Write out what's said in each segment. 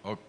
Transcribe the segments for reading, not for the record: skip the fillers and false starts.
Ok.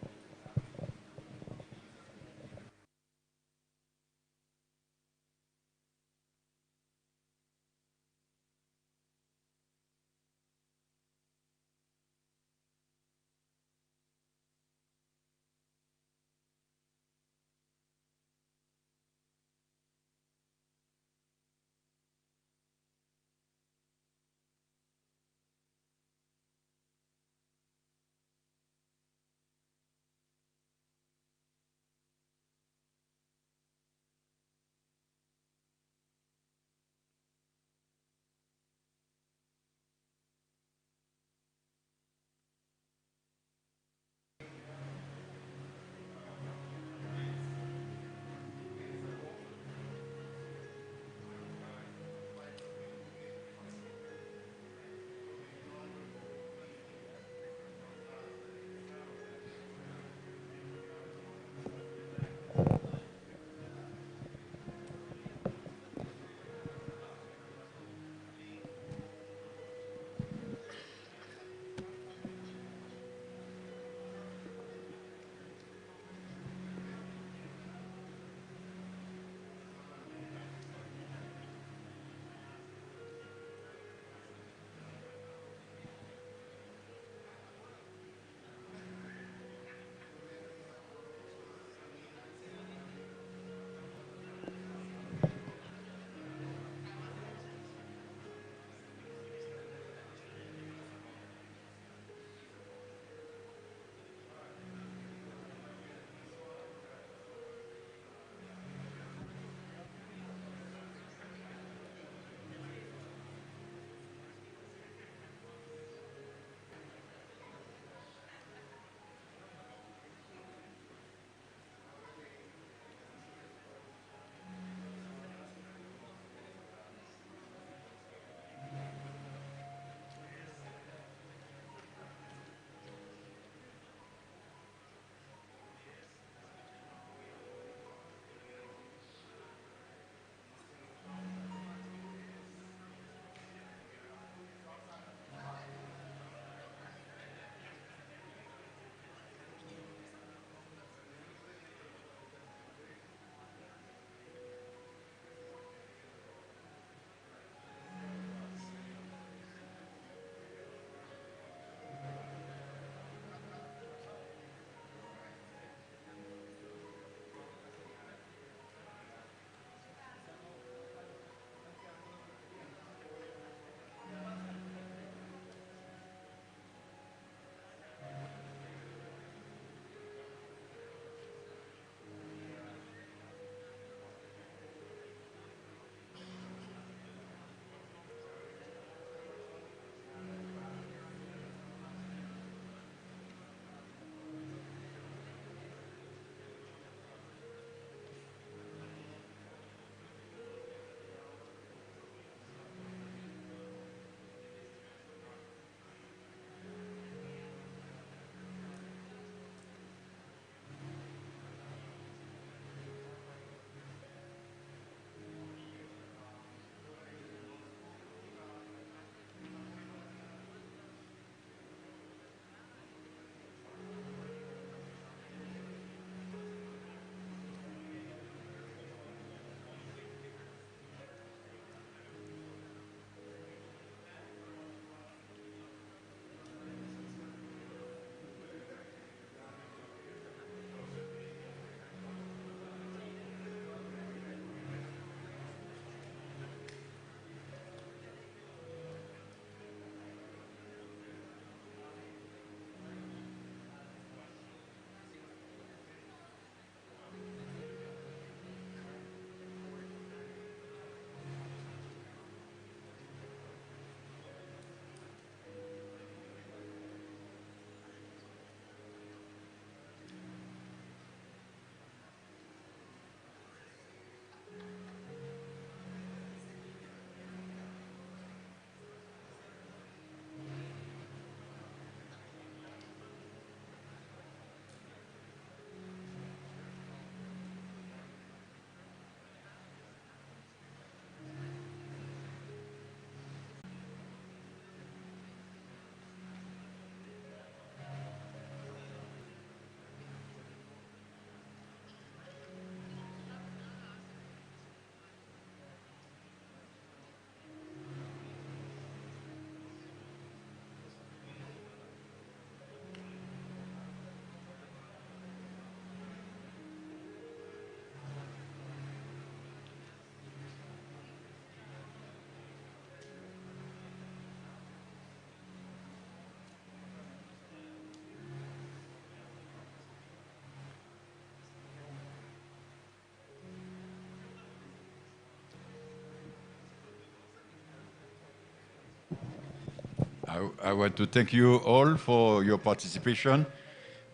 I, I want to thank you all for your participation.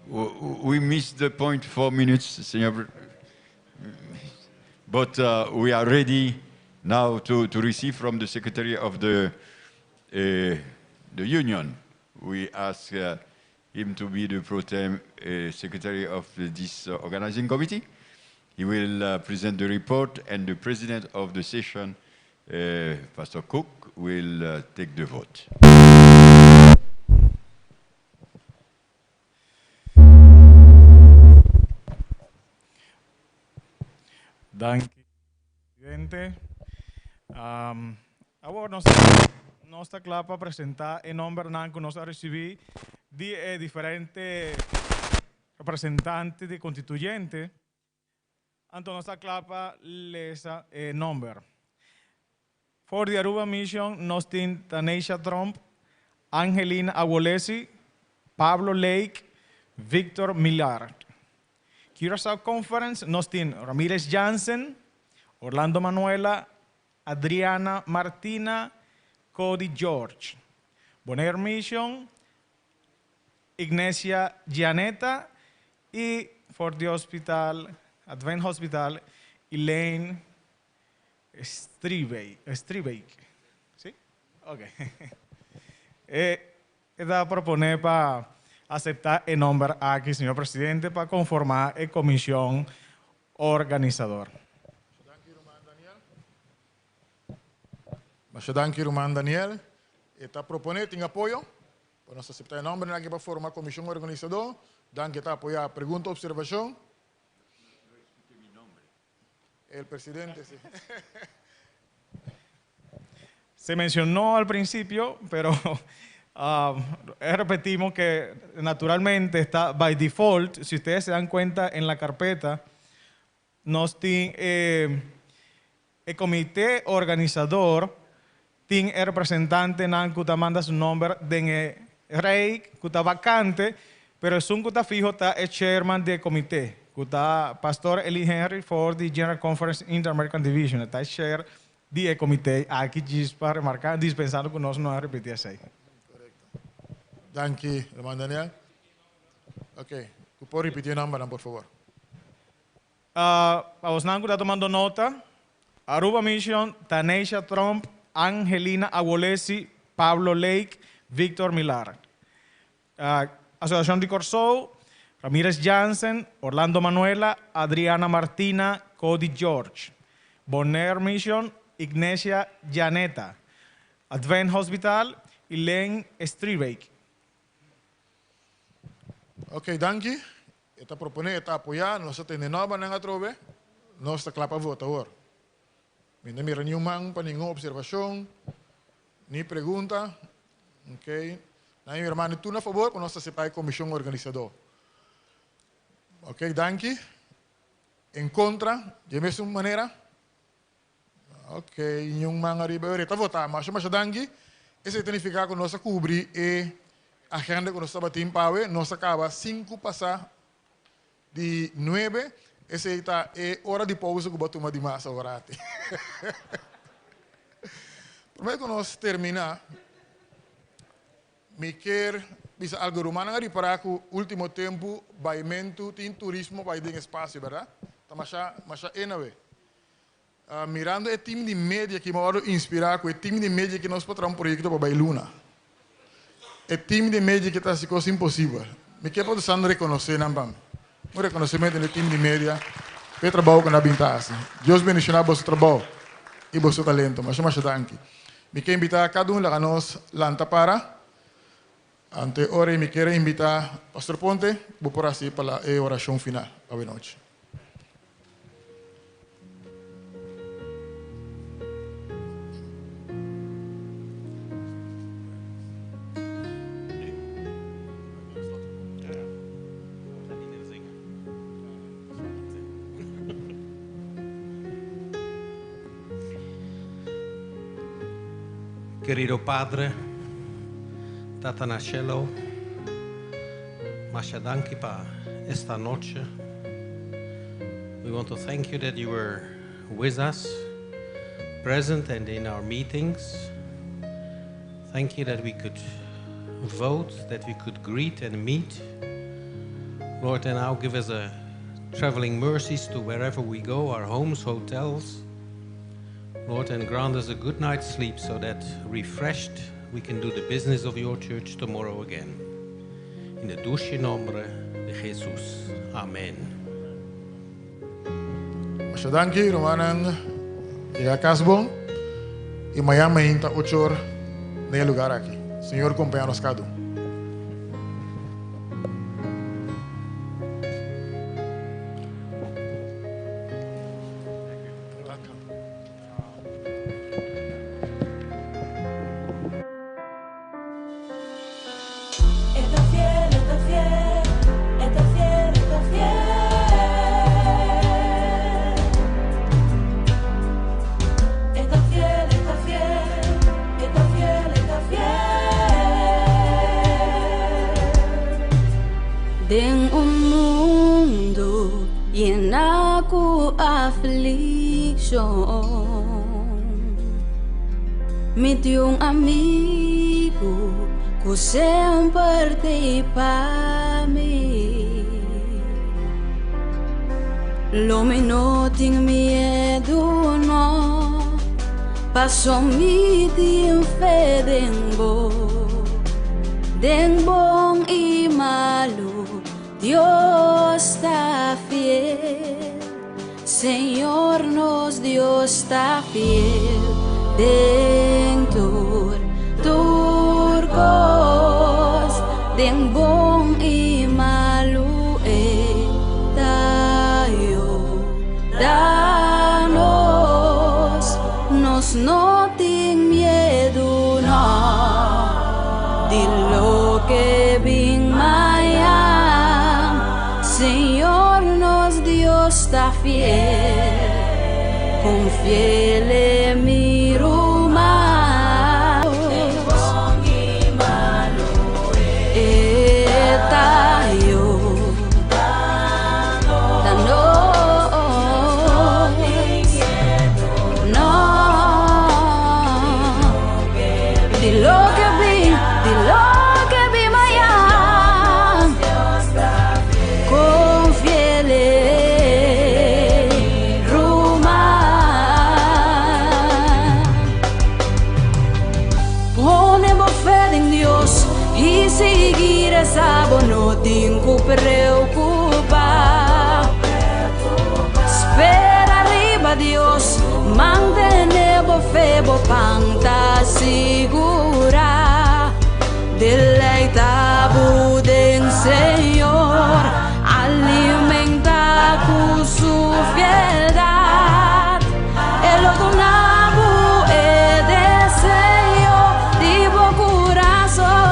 We missed the point 4 minutes, Señor, but we are ready now to receive from the Secretary of the Union. We ask him to be the pro tem Secretary of this organizing committee. He will present the report and the President of the session, Pastor Cook, will take the vote. Danki, presidente. Awor nos ta kla pa presentá e nòmbernan ku nos a risibí di e diferente representante di konstituyente. Anto nos ta kla pa lesa e nòmber. For di Aruba Mission nos tin Taneisha Tromp, Angelina Awolesi, Pablo Lake, Victor Millard. Curaçao Conference nos tin Ramirez Jansen, Orlando Manuela, Adriana Martina, Cody George. Bonaire Mission, Ignacia Gianetta i for di Hospital, Advent Hospital, Elaine Stribeek. Si? Ok. E ta proponé pa aseptá e nòmber aki, señor presidente, pa konformá e komishon organisadó. Danki, ruman Daniel. Masha danki, ruman Daniel. E ta proponé, tin apoyo? Pa nos aseptá e nòmber aki pa forma komishon organisadó. Danki, ta apoyá. Pregunta, opservashon? El presidente, sí. Se mencionó al principio, pero repetimos que naturalmente está by default. Si ustedes se dan cuenta en la carpeta, nos tin e komité organisadó tin e representantenan ku ta manda su nòmber den e rei ku ta vakante, pero esun ku ta fiho ta e chairman di komité, ku ta Pastor Eli Henry for the General Conference Inter-American Division, ta chair di e komité aki djis pa remarká, dispensando ku nos no a ripití esei. Korekto. Danki, ruman Daniel. Ok, por ripití e nòmber, por fabor. Pa boso ku ta tumando nota, Aruba Mission, Tanesha Tromp, Angelina Awolesi, Pablo Lake, Victor Millar. Asosiashon di Kòrsou, Ramirez Jansen, Orlando Manuela, Adriana Martina, Cody George. Bonaire Mission, Ignacia Janeta. Advent Hospital, Elaine Stribeek. Ok, danki. E ta proponé, ta apoyá, nos ta tende nòmbernan atrobe, nos ta kla pa vota awor. Mi no mira ningun man pa ningun opservashon, ni pregunta. Ok. Na mi ruman, tur na fabor pa nos aseptá e komishon organisadó. Ok, danki. En kontra, di mesun manera. Ok, ningun man ariba, ta votá. Masha, masha danki. Esei ta nifiká ku nos a kubri e agenda ku nos tabatin pa awe. Nos a kaba 9:05. Esei ta e ora di pousa ku bo a tuma di mas awor. Promé ku nos terminá, mi ke bisa algu. Ruman a ripará ku último tempu baimentu tin turismo bai den espasio, berdat? Ta masha masha enawe. Mirando e team di media ku mi a inspirá ku e team di media ku nos por un proyekto pa bai luna. E team di media ku ta hasi kos imposibel. Mi ke pa rekonosé nan pa mi. Un rekonosementu di team di media pa e trabou ku nan a bin ta hasi. Dios bendishoná boso trabou i boso talento. Masha masha danki. Mi ke invitá kada un laga nos lanta para. Ante ora mi ke invitá Pastor Ponte, bo por hasi pa e orashon final. Bon nochi. Kerido Padre, Tata na Shelu, Masha danki pa esta nochi. We want to thank you that you were with us, present and in our meetings. Thank you that we could vote that we could greet and meet. Lord, and now give us a traveling mercies to wherever we go, our homes, hotels. Lord, and grant us a good night's sleep so that refreshed we can do the business of your church tomorrow again. In the dushi nomber di Jesus. Amen. Masha danki, rumannan. Yega kas bon. I mañan mainta 8 or na e lugá aki. Señor kompañá nos kada un. Den un mundu yená ku aflikshon, mi tin un amigu ku semper t'ei pa mi. Lo mi no tin miedu no, paso mi tin fe den bo. Den bon i malu, Dios ta fiel. Señor nos Dios ta fiel. Den tur, tur kos, den bon i malu e ta yuda nos. Nos no tin miedu no, di loke bin mañan. Señor nos Dios ta fiel, konfi'é mi ruman. E ta yuda nos. No, di loke bin, di loke bin mañan. Konfi'é ruman. Pone bo fe den Dios i sigui resa, bo no tin ku preokupá. Spera riba Dios, mantené bo fe, bo pan ta sigurá. Deleitá bo den Señor, alimentá ku su fieldat. E lo duna bo e deseo di bo kurason.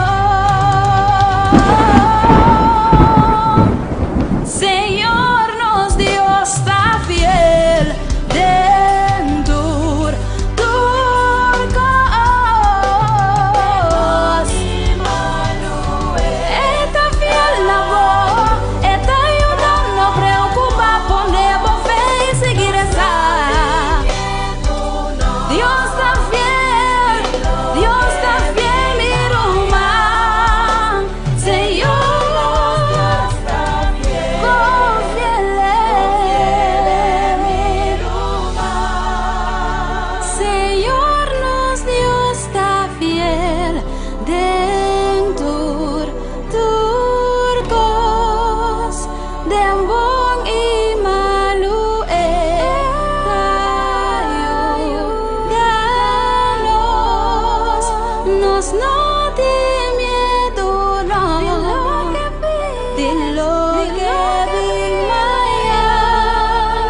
Señor nos Dios ta fiel den tur, tur kos. E ta fiel na bo, e ta yuda, no preokupá, pone bo fe i sigui resa. Dios ta fiel, Dios ta fiel, mi ruman. Señor, konfi'é. Señor nos Dios ta fiel den tur, tur kos, den bon i malu e ta yuda nos. Nos no tin miedu no, di loke bin mañan.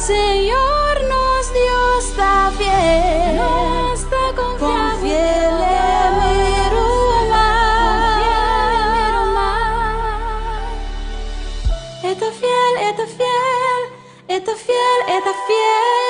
Señor nos Dios ta fiel, konfi'é mi ruman. E ta fiel, e ta fiel, e ta fiel, e ta fiel.